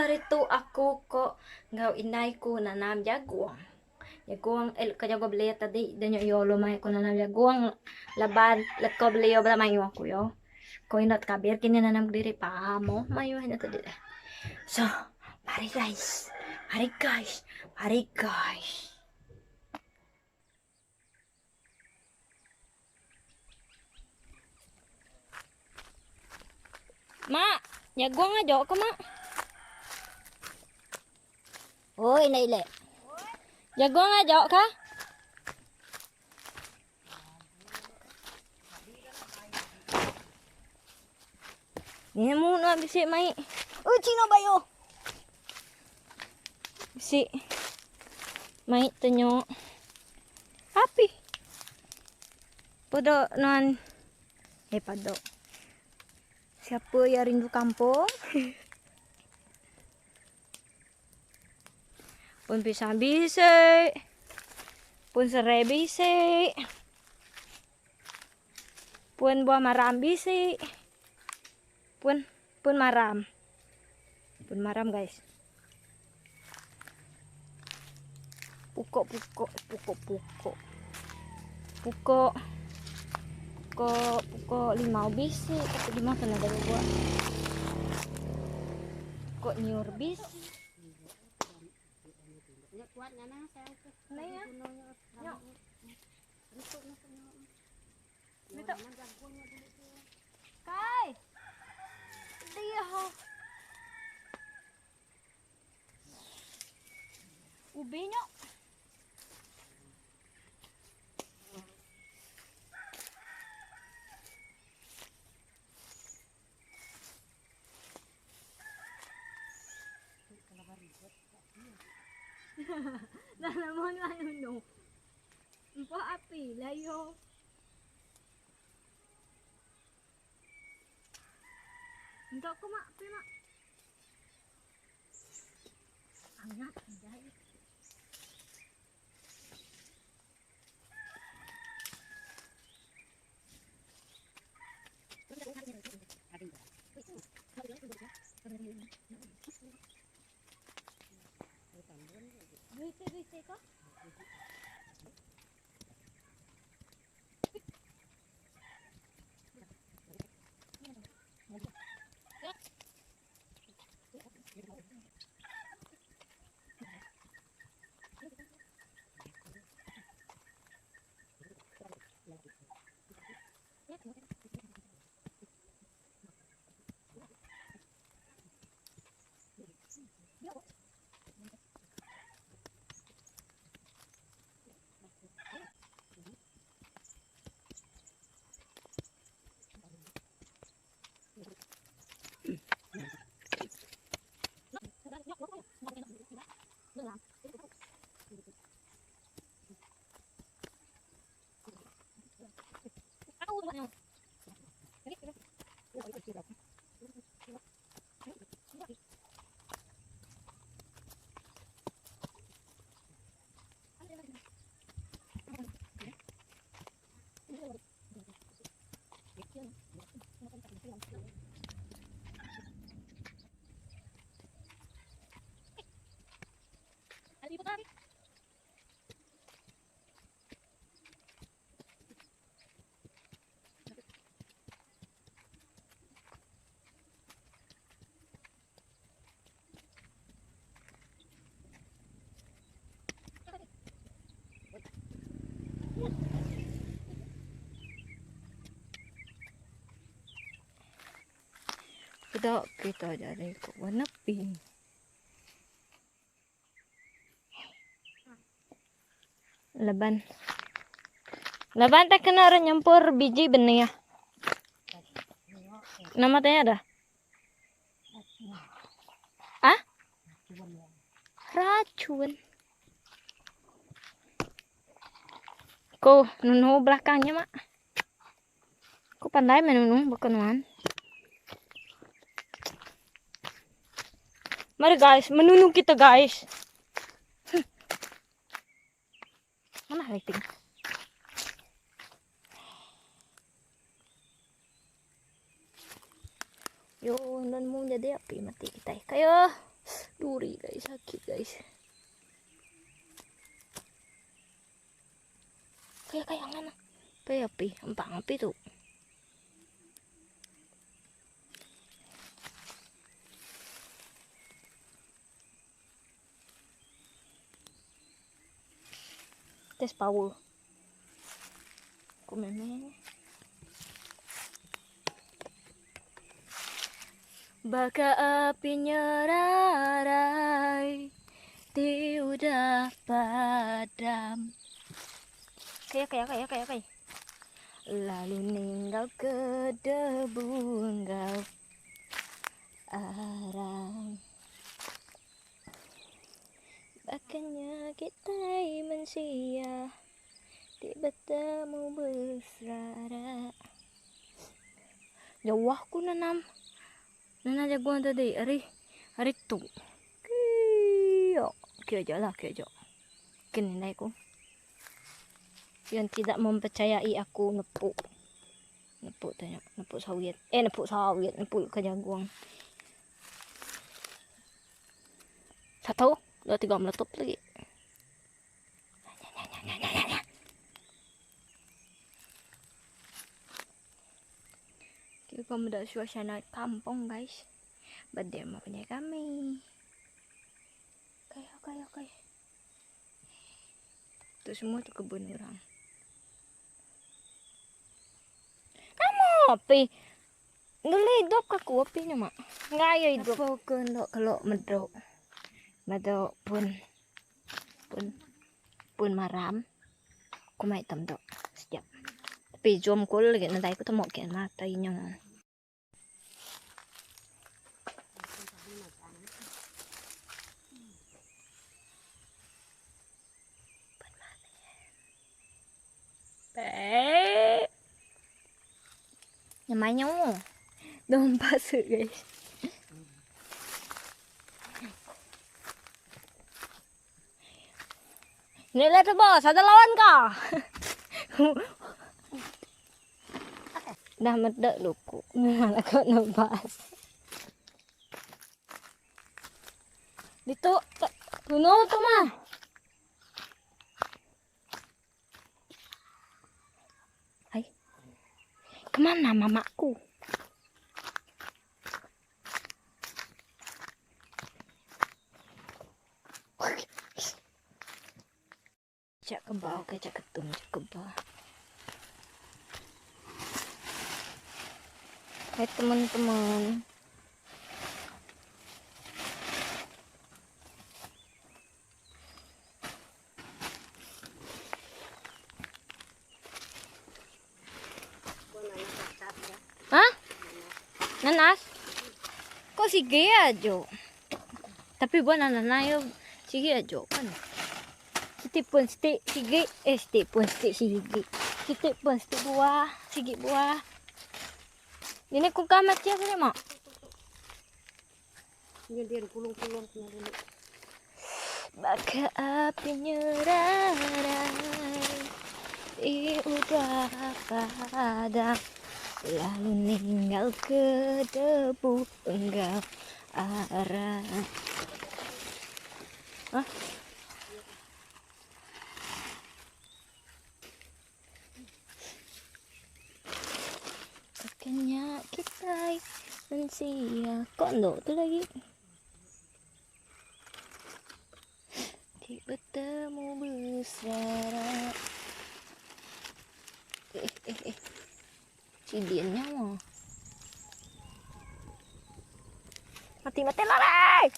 Saritu aku ko enggau indai ku nanam jagung. Jagung eh leka jagung beli tadi da nya iyo lalu mai ku nanam jagung laban leka beli iyo bala mayuh ku iyo. Ko enda tekabir kini nanam kediri pamoh mayuh nya tadi. So mari guys, mari guys, mari guys. Mak, jagung aja ke mak? Oi, nak ilek. Jagung aja ka? Ni mu nak bisik mai. Oh, Cina bayo. Bisik. Mai tenyok. Api. Podok nuan. Eh padok. Siapa yang rindu kampung? Pun pisang bisik. Pun serai bisik. Pun buah maram bisik. Pun pun maram. Pun maram guys. Pukok pukok pukok pukok. Pukok pukok pukok limau bisik tapi limau kena ada buat. Pukok nyiur bisik. Ya. Dito. Kai. Dia ho. Ubi nyo. Nalamon ano no. Empo api layo. Untuk aku mak, api mak. Angat dai. Bisi-bisi ka? Kita kita jadi kok warna pink. Laban. Laban tak kena orang nyampur biji benih ya. Nama tanya ada? Ah? Racun. Ko nunu belakangnya mak. Ko pandai menunu bukan Mari guys, menunu kita guys. Mana lighting? Yo, nan mo jadi api mati kita. Kayo. Duri guys, sakit guys. Kaya kaya ngana. Kaya api, ampang api tu. Test power. Aku memang. Baka api nyerarai ti udah padam. Kaya kaya kaya kaya kaya. Lalu ninggal ke debu enggau arang. Baka nya kitai mensia ti betemu beserara. Jauh aku nanam. Nanam jagung tadi ari ari tu. Kia. Kia aja lah, kia aja. Kini naik ku. Yang tidak mempercayai aku nepuk. Nepuk tanya, nepuk sawit. Eh nepuk sawit, nepuk ke jagung. Satu, dua, tiga meletup lagi. Kita meda suasana kampung guys. Badai mah punya kami. Okay, okay, okay. Tu semua tu kebun orang. Nama api? Ngelidop ke aku api nya mak. Ngayo hidup. Apa ke ndok kalau medok. Medok pun pun pun maram. Ku mai tam dok. Sekejap. Tapi jom ku lagi nadai ku temu ke mata nya. Nyamanya. Dom pasuk guys. Nila tu bos, ada lawan kah? Dah medak luku. Malah kau nebas. Dito, puno tu mah. Ay. Kemana mamaku? Cak kebau ke cak ketum cak kebau. Hai teman-teman. Hah? Nanas? Kok sige aja? Tapi buat nanas yo sige aja kan. Siti pun siti sige eh siti pun siti sige. Siti pun siti buah, sige buah. Ini ku kamat ya sini mak. Nyedian kulung-kulung dulu. Baka api nyerarai di udah padam lalu ninggal ke debu enggau arang. Hah? Akhirnya kita mensia kok ndok tu lagi. Ti betemu bersara. Eh eh eh. Cidiannya mah. Mati mati lari.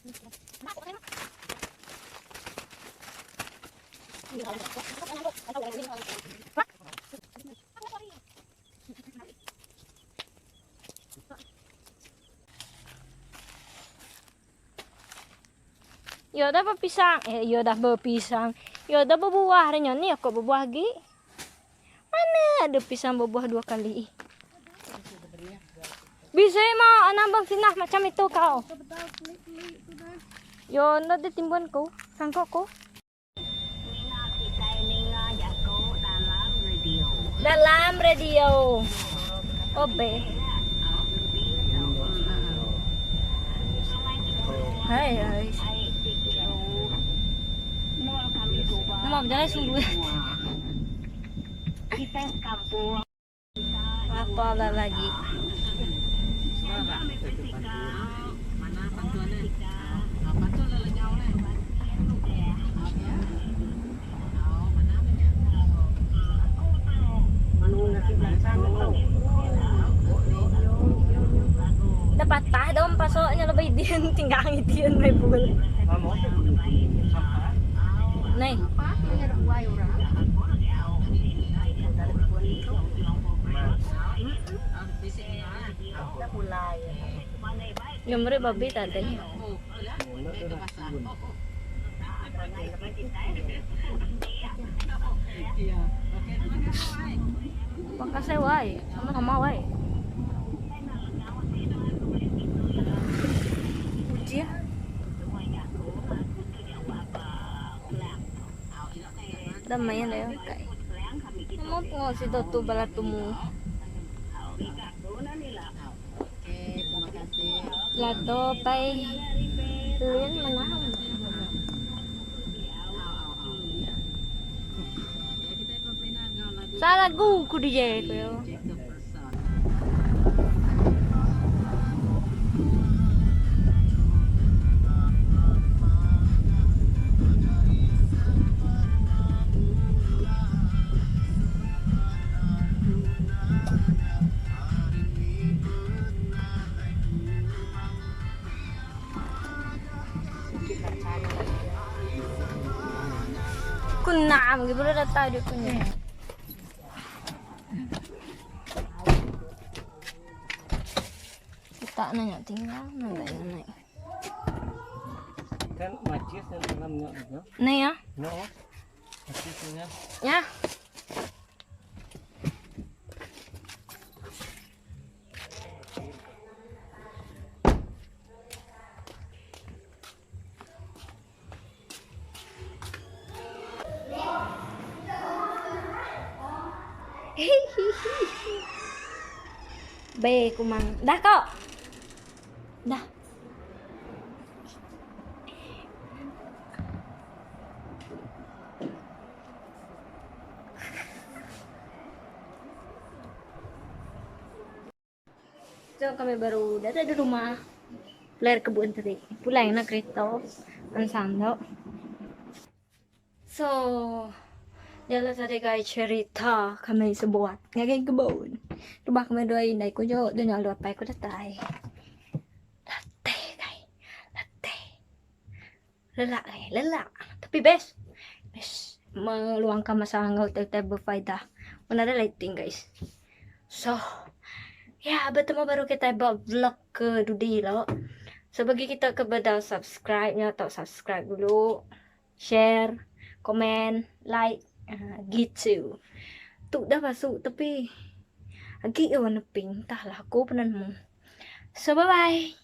Iya dah bepisang, eh iya dah bepisang. Iya dah bebuah dah ni aku bebuah lagi. Mana ada pisang berbuah dua kali. Bisa mah anambang sinah macam itu kau. Yo, nda ditimbun ku, sangkok ku. Dalam radio. Obe. Hai hai. Nama berjalan suruh. Apa lah lagi? Dah patah dah pasoknya lebih dian tinggal dian mai pul. Nai. Gambar babi tadi. Makasih wai, sama-sama wai. Ujian. Dah main dah kai. Mau tengok situ tu bala tumu. Lato pai lien mana? Salah gu ku DJ ku yo. Kunam, gimana dah tahu dia punya. Kita nanya tinggal, nanya nanya. Kan macis yang dalamnya itu. Nih ya. No. Macisnya. Ya. B kumang. Dah kok. Dah. So kami baru datang di rumah. Player kebun tadi. Pulang na kereta. Ansando. So, jalan tadi guys cerita kami sebuat ngagai kebun. Rumah kami dua indai ko jo dan lalu apa aku datai. Latih guys. Latih. Lelak guys, lelak. Tapi best. Best meluangkan masa ngau tel berfaedah. Mana ada lighting guys. So, ya bertemu baru kita buat vlog ke dudi lo. So bagi kita ke beda subscribe-nya atau subscribe dulu, share, komen, like, gitu. Tu dah masuk tapi agi warna pink entahlah aku pernah nemu. So bye bye.